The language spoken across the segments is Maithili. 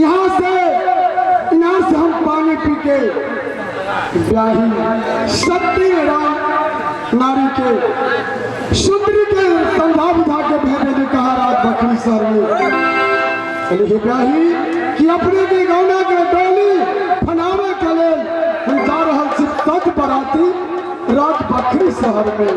यहाँ से, यहाँ से हम पानी पी के ब्याही सती राम नारी के सुंदरी के समझा बुझा के भेजे जे कहा रात बकरी सर में कहले हे ब्याही कि अपने के गौना के डोली फनावे के लेल हम जा रहल छी तज बराती रात बकरी शहर में।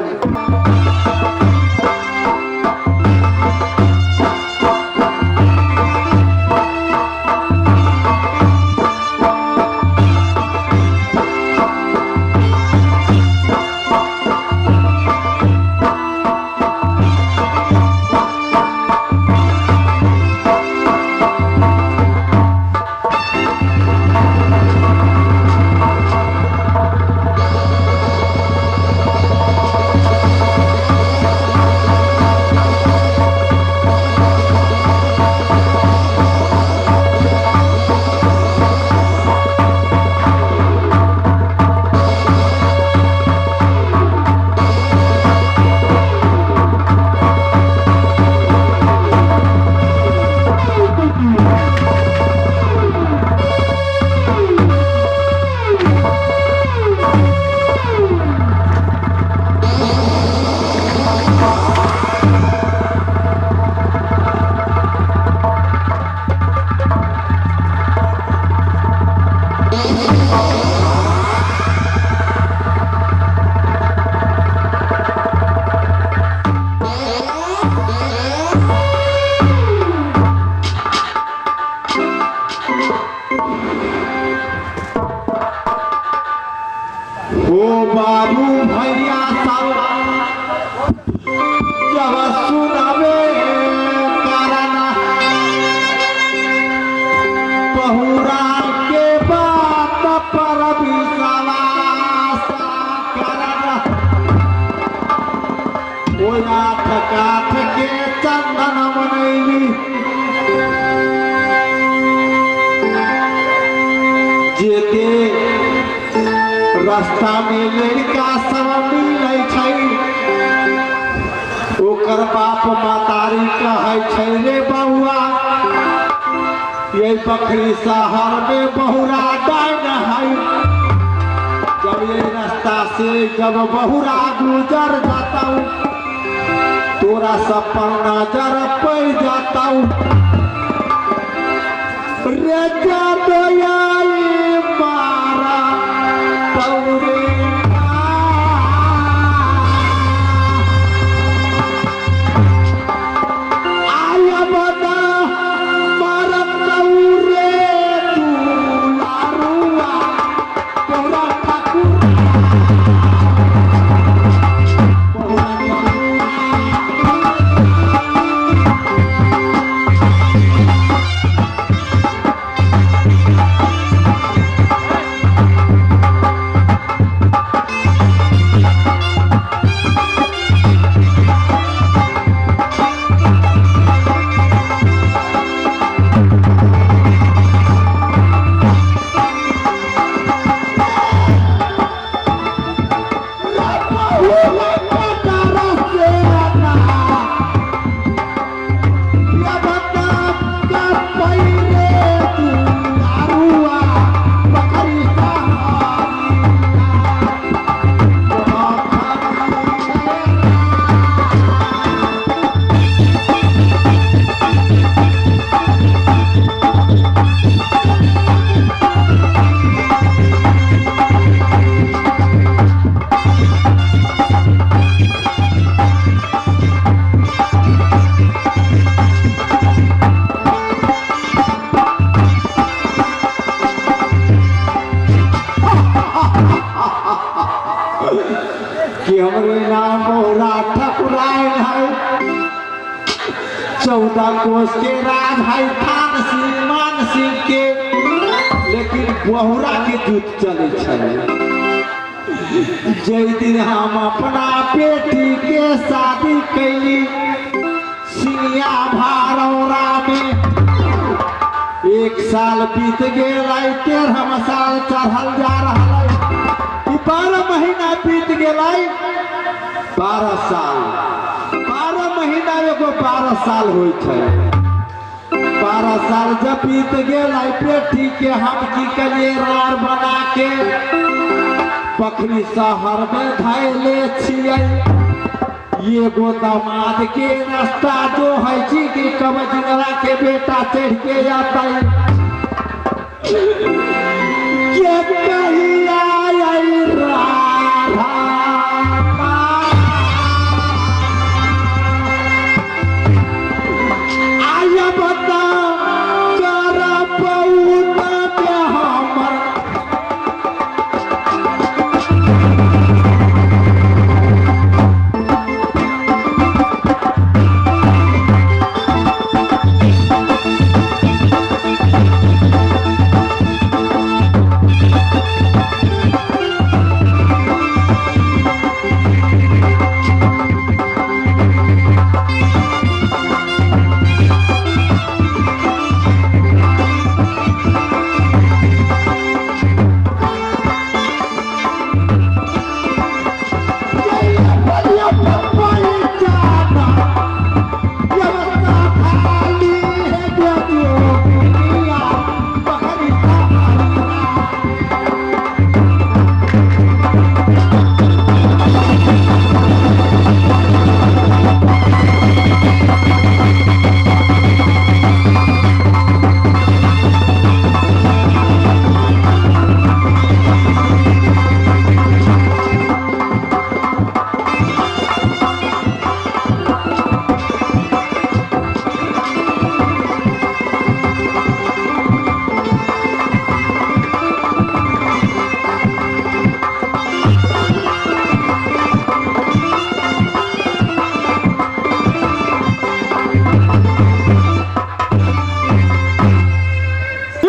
ओ बाबू भैया सब जब सुनावे करना बहुरा के बात पर विश्वास करना ओ आठ काठ के चंदन मनैली जेते रास्ता में लड़का सब मिलै छै ओकर बाप महतारी कहै छै रे बौआ ये बकरी शहर में बहुरा डाइन है। जब ये रास्ता से जब बहुरा गुजर जाता हूँ तोरा सब पर नजर पड़ जाता हूँ रे जादोयाई मारा तौरे आया बदा मारा तौरे दुलारुआ तोरा ठाकुर तोरा कि हमरे नाम मोहरा ठकुराइन है, 14 कोस के राज है थान सिंह मान सिंह के, लेकिन बहुरा के दूध चले छै। जै दिन हम अपना बेटी के शादी कैली सिंगिया भारौरा में, 1 साल बीत गेलै, 13 साल चढ़ल जा रहा है। 12 महीना बीत गेलै, 12 साल, 12 महीना एगो 12 साल होइ छै। 12 12 साल जब बीत गेल बेटी के हम की करिए रार बना के बकरी शहर में धैले छियै। एगो दामाद के रास्ता जो है छी कि कब जिंगरा के बेटा चढ़ के आता के कहिया आई राधा आया बता कर पौना के हमर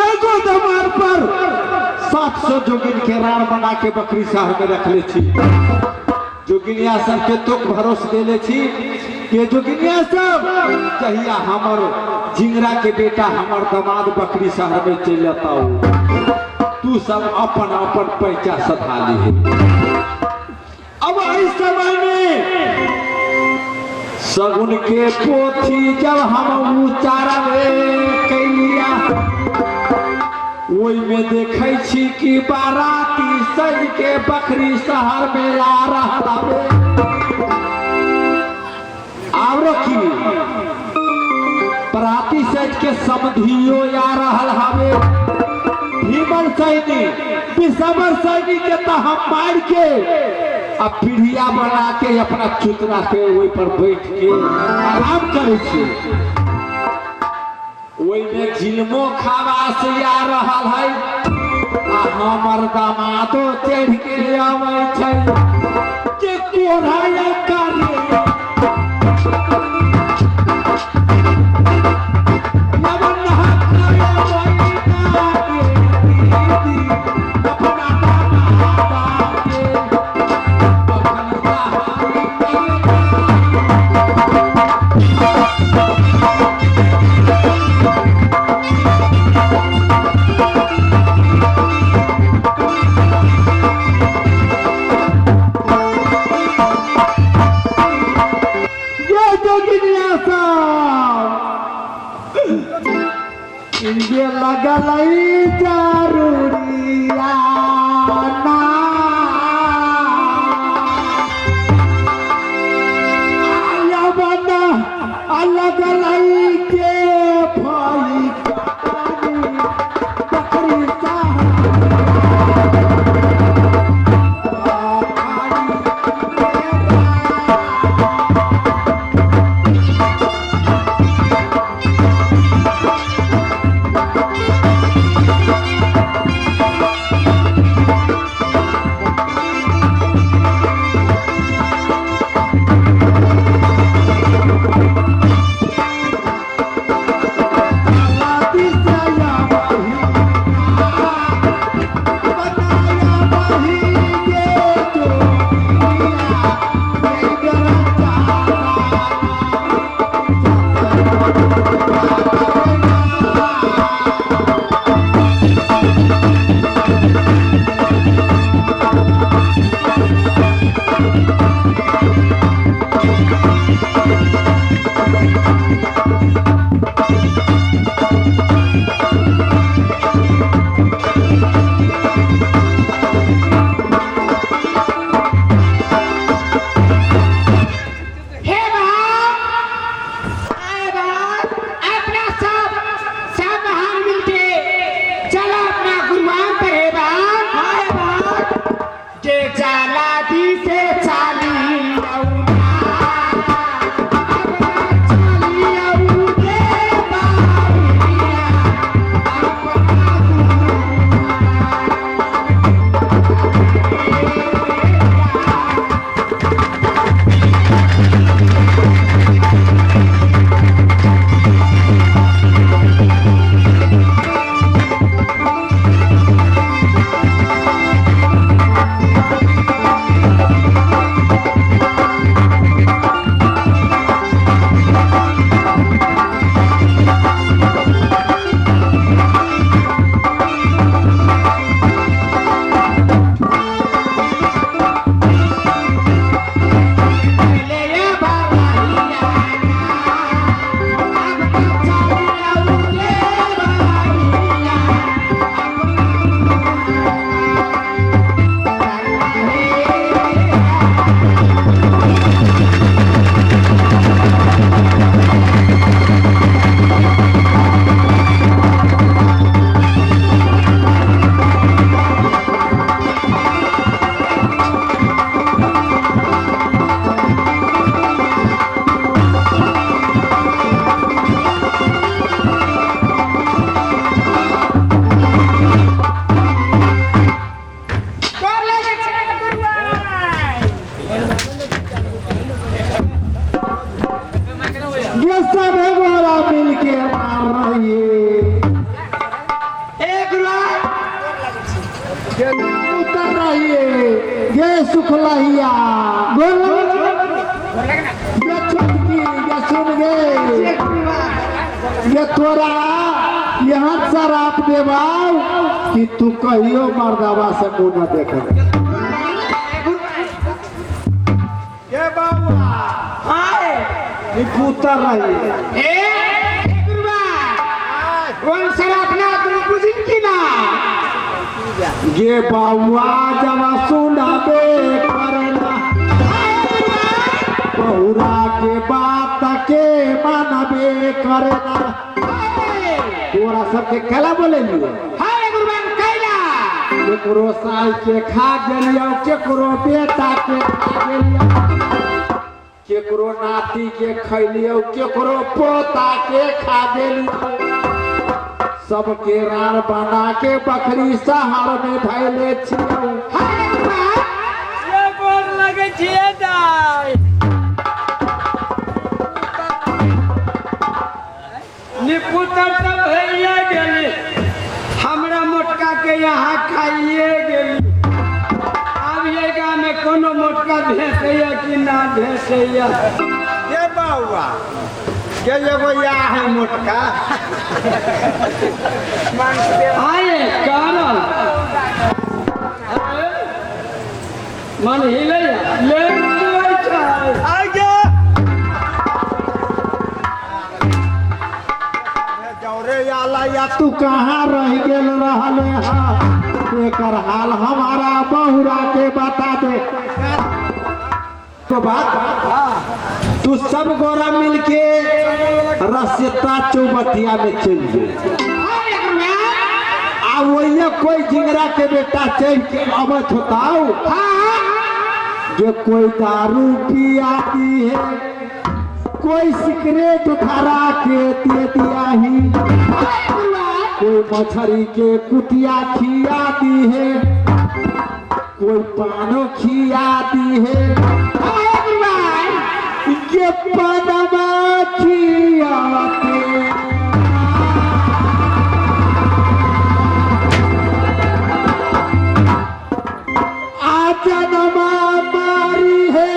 एगो दमार पर 700 जोगिन के राड़ बना के बकरी शहर में रखले छी। जोगिनिया सब के तोक भरोस देले छी के जोगिनिया सब जहिया हमर जिंगरा के बेटा हमर दमाद बकरी शहर में चल जाता तू सब अपन अपन पैसा सधा ली। अब इस समय में सगुन के पोथी जब हम उचारबे कैलिया ओहि में देखै छी कि बाराती सज के बकरी शहर में आ रहल हवे। आरो की बराती सज के समधियो आ रहल हवे। भीमन सैनी बिसमर सैनी के तो हम मार के आ पीढ़िया बना के अपना चुतरा के ओहि पर बैठ के आराम करै छी। ओहि में झिलमो खवास आ रहल है आ हमर दामादो चढ़ के आबै छै के कोढ़ाया करे ये लगल जरूरिया ना अलग लई के भाई बकरी गे सुखलहिया गे छोटकी गे सुन गे ये तोरा यहाँ शराब देबाऊ कि तू कहियो मर्दावा से मुंह न देखे के बाबा हाय ई पुतर रही ए गुरुबा वन शराब ना तुम बुझिन की ना गे बाबुआ जब सुनाबे करना बहुरा के बात के मानबे करना तोरा सबके केला बोले लियो हाय गुरुबा कैला केकरो साल के खा गेलियो केकरो बेटा के खा गेलियो केकरो नाती के खैलियो केकरो पोता के खा गेलियो सबके रार बना के बकरी शहर में धैले छियो हाय गुरुबा ये गोर लगै छियै दाइ निपुतर तऽ भइए गेली हमरा मोटका के यहाँ खाइए गेली आब ये गाँव में कोनो मोटका भेटैया कि ना भेटैया के बउआ के एगो या है मोटका आए कारण मन हिलैया ले छै आगे जौरे आला या तू कहाँ रह गेल रहल है एकर हाल हमारा बहुरा के बता दे तो बात तू सब गोरा मिलके रसता चौबटिया में चल जे हाय गुरुबा आ वही कोई जिंगरा के बेटा चढ़ के अबत होताऊ जो कोई दारू पियाती है कोई सिगरेट धरा के दे दिया ही कोई मछली के कुटिया खियाती है कोई पानो खियाती है हाय गुरुबा ये पनमा खियाते आजनमा मारी है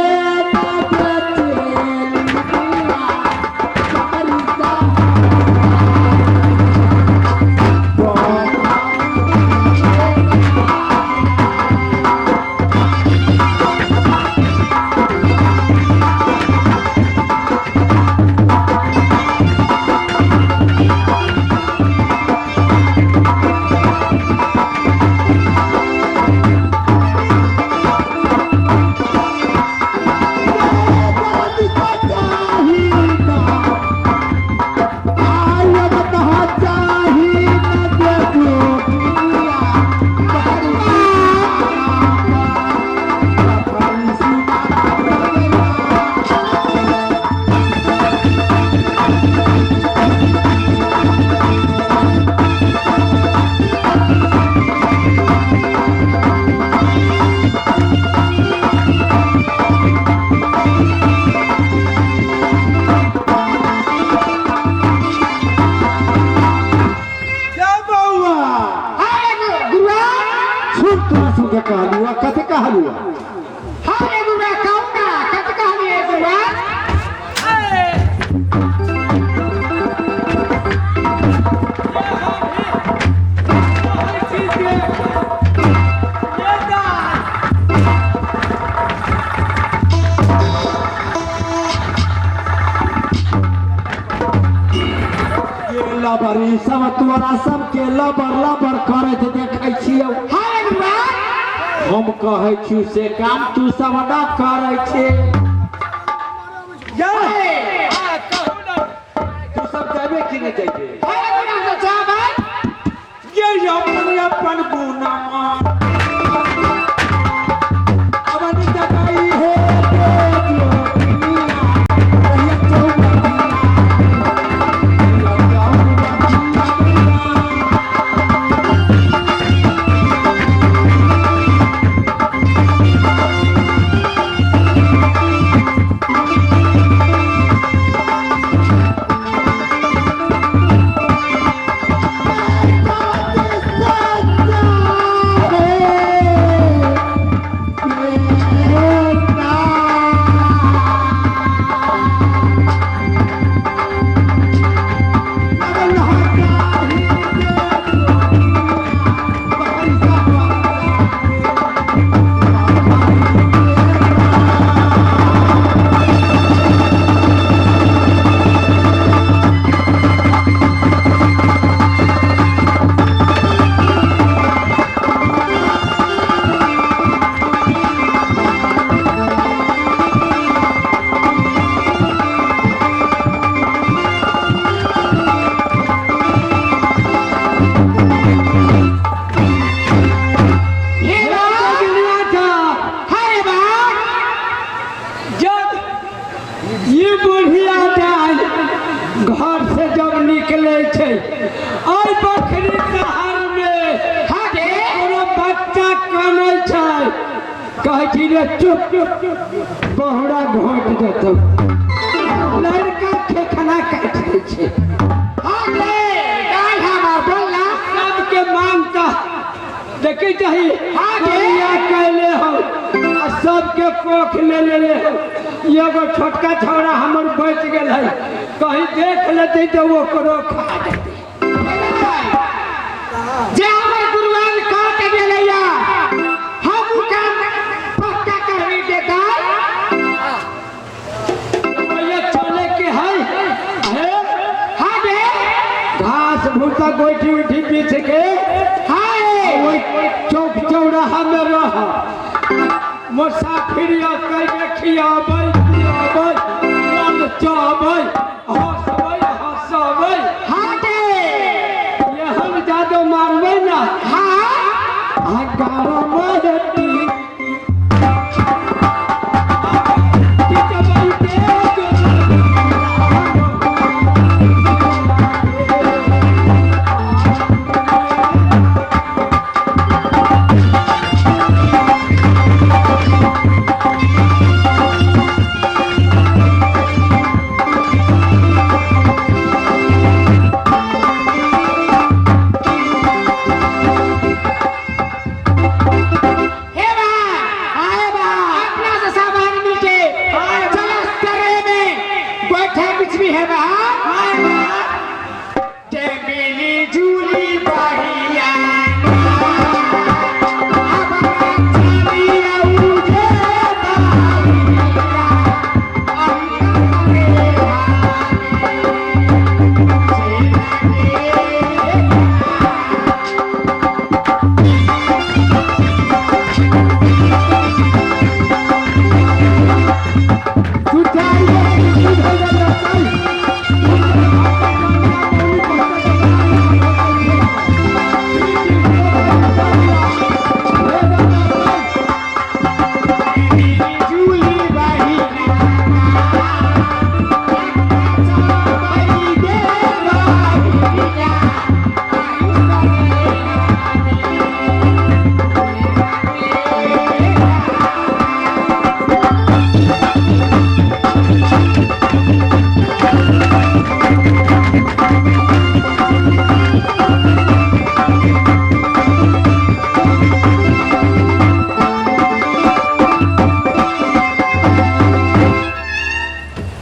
क्या बउआ हाय गुरुबा सुन तोरा सबके कहलुआ कथी कहलुआ हाय गुरुबा कहू ना कत कहलिए गुरुबा के लबरी सब तोरा सबके लबर लबर करैत देखै छियौ हाय गुरुबा हम कहै छी से काम तू सब न करै छे तू सब जाबे कि नहि जाबे हाय गुरुबा जाबै ये अपन अपन गुनामा अवन जगाई है बेटियों दुनिया, रहिया चौबटिया, रहिया चौबटिया। सच्चा है। कहै छी रे चुप, बहुरा घोट देतौ। लड़का खेखना काटि दै छै। हाँ रे दाय हमर बोल ना। सबके मांगता देखी चाही। हाँ गे। करिया कैले हो आ सबके कोख ले लेले हो। एगो छोटका छौड़ा हमर बच गेल है, कहीं देख लेते तो ओकरो खा जेतै। जे हमर गुरुआन कह के गेलैया हम उ काम पक्का करबी के दाय। भैया चले के है हे। हाँ गे। घास भूसा गोइठी उठी बीछ के हाँ ओहि चौक चौराहा में रह, मुसाफिर कह के खियाबै पियाबै, ललचाबै, हंसबै हंसबै। हाँ गे। एहन जादो मारबै ना। हाँ। आ गाँव हे बा आए बा अपना से सब आदमी के चलो सरे में बैठे कुछ भी है बा। आए बा ते मिली जुली बहिया अब चलिया उजे बाहिया जुली बहिया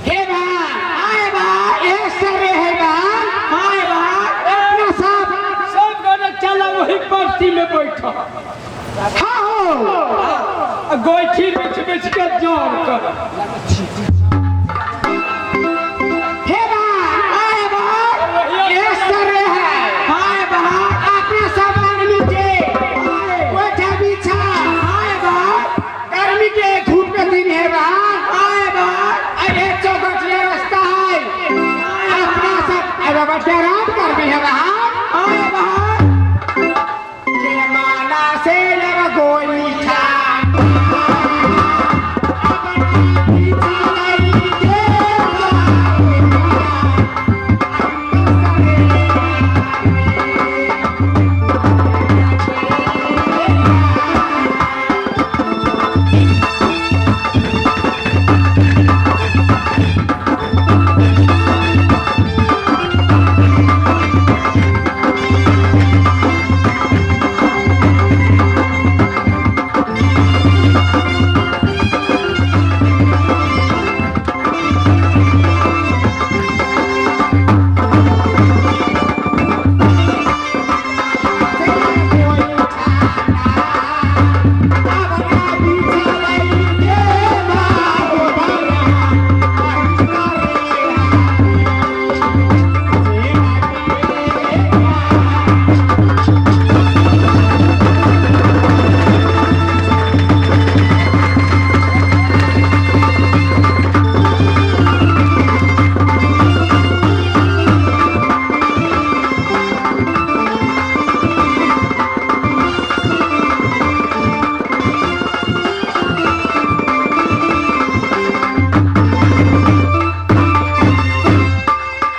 हे बा आए बा एक सरे है बा। आए बा अपना सब सब गोटे चलो वही परती में बैठो। हाँ हो। आ गोइठी बिछ बिछ के जोर कर।